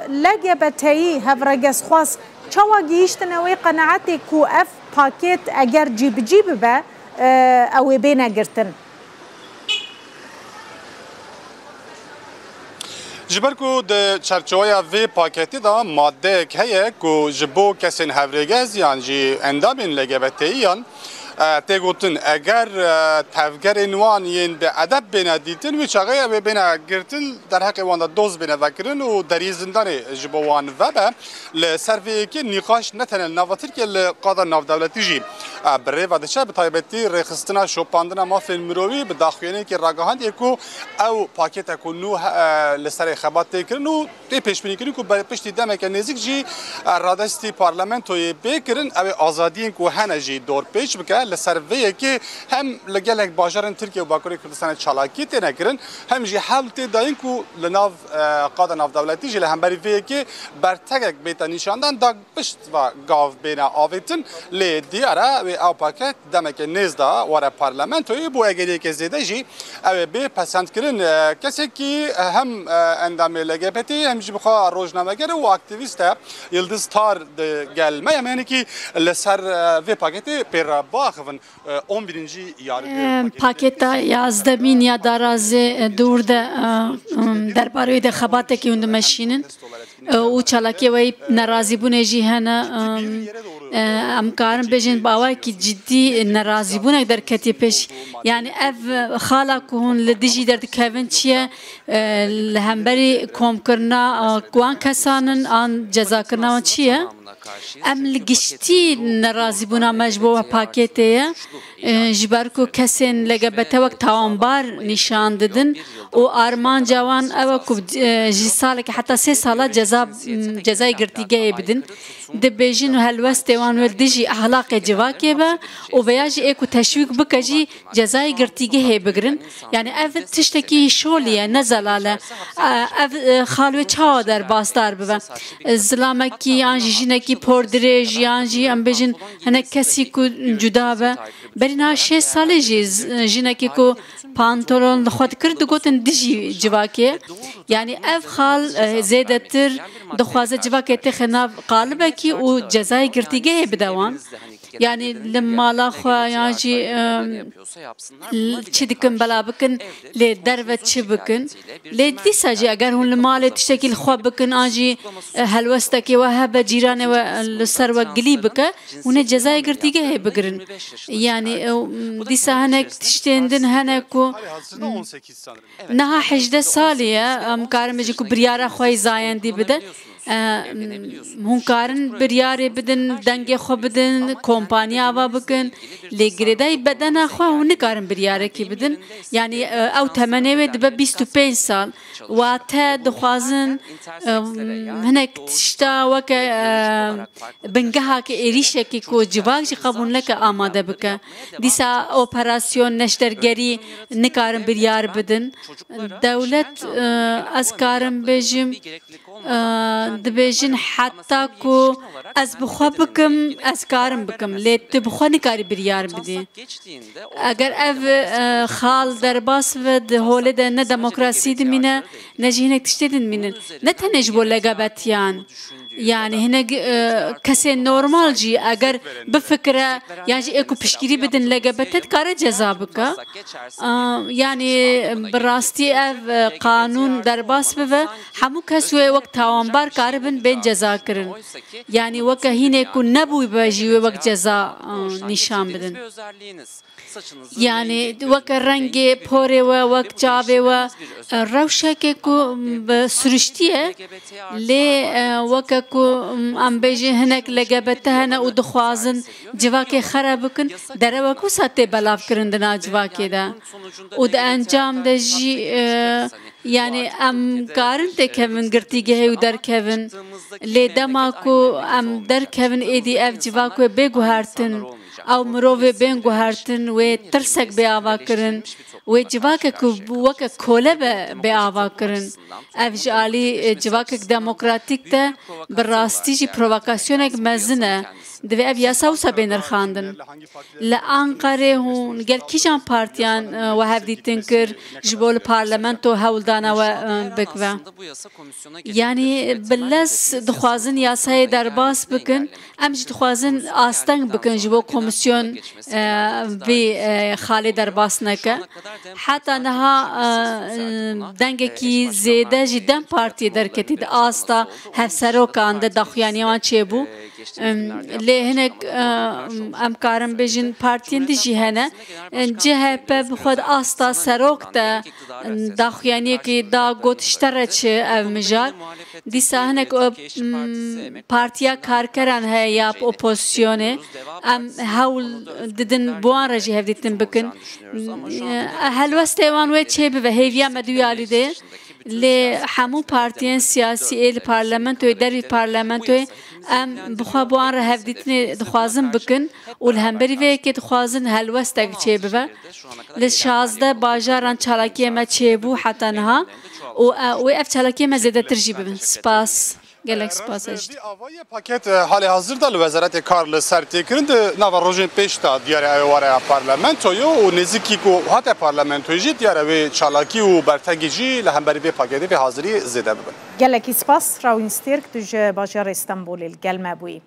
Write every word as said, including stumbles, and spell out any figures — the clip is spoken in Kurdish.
L G B T Î hevregezxwaz çawa gihîştine wê qenaetê ku ev pakêt eger cîbicî bibe, e, ew ê bêne girtin? Ji ber ku di çerçeweya vê paketê de madeyek heye ku ji bo kesên hevrêgez yan jî endamên L G B T Î yan, e, tê gotin, eger, e, tevgerên wan yên bi edeb bêne dîtin, wî çaxê ew ê bêne girtin, derheqê wan de doz bêne vekirin û deriyê zindanê ji bo wan vebe. Li ser vê yekê nîqaş ne tenê li nava Tirkiye, li qada navdewletî jî, e, bi rê ve diçe, bi taybetî rêxistina şopandina mafên mirovî bi daxuyaniyekê ragihandiye ku ew pakête ku nû he-, e, li serê xebat tê kirin û tê pêşbînîkirin ku ber-, piştî demeke nêzik jî, e, radestî parlamentoyê bê kirin, ew ê azadiyên ku hene jî dorpêç bike. Li ser vê yekê hem li gelek bajarên Tirkiye û Bakurê Kurdistanê çalakî têne kirin, hem jî hewl tê dayîn ku li nav, e, qada navdewletî jî li hemberî vê yekê bertegek bête nîşandan, da pişt ve gav bêne avêtin, lê diyar e wê ew paket demeke nêz de were parlamentoyê, bo egeriyeke zêde jî ew ê bê pesendkirin. E, kesekî hem, e, endamê L G B T hem jî bi xwe rojnameger e û aktîvîst e, Yildiz Tar, digel me ye. Em ê hinekî li ser, e, vê paketê pê re biaxivin. E, on birinci yargı Em, paketi. Paketa yazdemîn ya darazê, e, dûr de, e, em, derbarê wê de xebatekî hûn dimeşînin. E, û çalakiyê wê nerazîbûnê jî hene, em, e, em karin bêjin bi awayekî cidî nerazîbûnek derketiye pêş. Yani ev, e, xala ku hûn li dijî derdikevin çi ye? E, li hemberî komkirina, e, wan kesan in an cezakirina wan çi ye? Em li giştî nerazîbûna me ji bo paketê ye. E, ji ber ku kesên L G B T wek tawanbar nîşan didin û armanca wan ew e ku, e, ji salekê heta sê sala ceza, cezayê girtîgehê bidin. Dibêjin û helwestê wan wê dijî ehlaqê civakê be û veya jî ê ku teşwîk bike jî cezayê girtîgehê bigirin. Yani ev tiştekî şolî ye, ne zelal e. E, ev, e, xal wê çawa derbasdar bibe? E, zilamekî yan jî jinekî por dirêj yan jî em bêjin hinek kesî ku cuda be. Berî niha şêst salê jî z-, jinekî ku pantolon li xwe dikir digotin dijî civakê. Yani ev xal, e, zêdetir dixwaze civakê têxe nav qalibekî û cezayê girtîgehê bide wan. Yani li mala xwe yan jî, e, l-, çi dikin bela bikin, lê derve çi bikin? Lê dîsa jî eger hûn li malê tiştekî li xwe bikin an jî, e, helwestekê we hebe cîranê we, e, li ser we gilî bike, hûn ê cezayê girtîgehê bigirin. Yani, e, dîsa hinek tiştên din hene ku, niha hejdeh salî ye, em karin bêjin ku biryara xwe yî zayendî bide. E, hûn karin biryarê bidin, dengê xwe bidin, kompaniya ava bikin. Lê girêdayî bedena xwe hûn nikarin biryarekî bidin. Yani, e, ew temenê wê dibe bîst û pênc sal. Wate dixwazin, e, hinek tişta weke, e, bingehake êrîşekî ku civak jî qebûl neke amade bike. Dîsa operasyon, neştergerî nikarin biryar bidin. Dewlet, e, ez karim bêjim, e, dibêjin heta ku ez bi xwe bikim, ez karim bikim, lê tu bi xwe nikarî biryar bidî. Eger ev, e, xal derbas bibe, di holê de ne demokrasî dimîne, ne jî hinek tiştê din dimînin. Ne tenê ji bo L G B T yan. Yani hinek, e, kesên normal jî eger bifikire yan jî ê ku piştgirî bidin L G B T dikare ceza bike. A, yani bi rastî ev, e, qanûn derbas bibe, hemû kes wê wek tawanbar karibin bên ceza kirin. Yani weke hînê ku nebûybe jî wê wek ceza, e, nîşan bidin. Yani weke rengê porê we, wek çavê we, e, rewşeke ku bi siriştî ye, lê, e, weke ku, em bêjin hinek L G B T hene û dixwazin civakê xerab bikin, derewek wisa tê belavkirin di nav civakê de. Û di encam de jî, e, yani em karin têkevin girtîgehê û derkevin. Lê dema ku em derkevin êdî ev civak wê bê guhertin, ew mirovê bên guhertin, wê tirsek bê avakirin, wê civakek ku weke kole be bê avakirin. Ev ji alî, e, civakek demokratîk de bi rastî jî provokasyonek mezin e. Divê ev yasa wisa bê nirxandin. Li Anqerê hûn gel kîjan partiyan, e, we hevdîtin kir ji bo li parlamento hewldana we, e, bikive? Yanî bi lez dixwazin yasayê derbas bikin, em jî dixwazin asteng bikin ji bo komisyon, e, vê, e, xalê derbas neke. Heta niha, e, dengekî zêde jî dem partiyê derketî di asta hevserokan de daxuyaniya wan çêbû. Em, lê hinek, em, em karin bêjin partiyên din jî hene. Em, C H P bi xwe di asta serok de, em, daxuyaniyekê da got ji te re çi ev mijar. Dîsa hinek, em, partiya karkeran heye ya opozisyonê. Em hewl didin bi wan re jî hevdîtin bikin. Em, helwestê wan wê çê bibe. Hêviya me di wî alî de ye. Lê hemû partiyên siyasî ê li parlamentoyê, dervî parlamentoyê, em bi xwe bi wan re hevdîtinê dixwazin bikin û li hemberî vê yekê dixwazin helwestek çêbibe. Li şazdeh bajaran çalakiyê me çêbû heta niha û, e, wê ev çalakiyê me zêdetir jî bibin. Spas. Gelek spas, ez jî. Ravî avayê paket, e, halê hazir de li Wezaretê Kar li ser tê kirin, di nava rojên pêş de diyar e ew ê were parlamentoyê û nêzîkî ku hate parlamentoyê jî diyar e wê çalakî û bertekî jî li hemberî vê paketê, vê hazirî zêde bibin. Gelekî spas, Rawîn Stêrk, tu ji bajarê Stenbolê li gel me bûyî.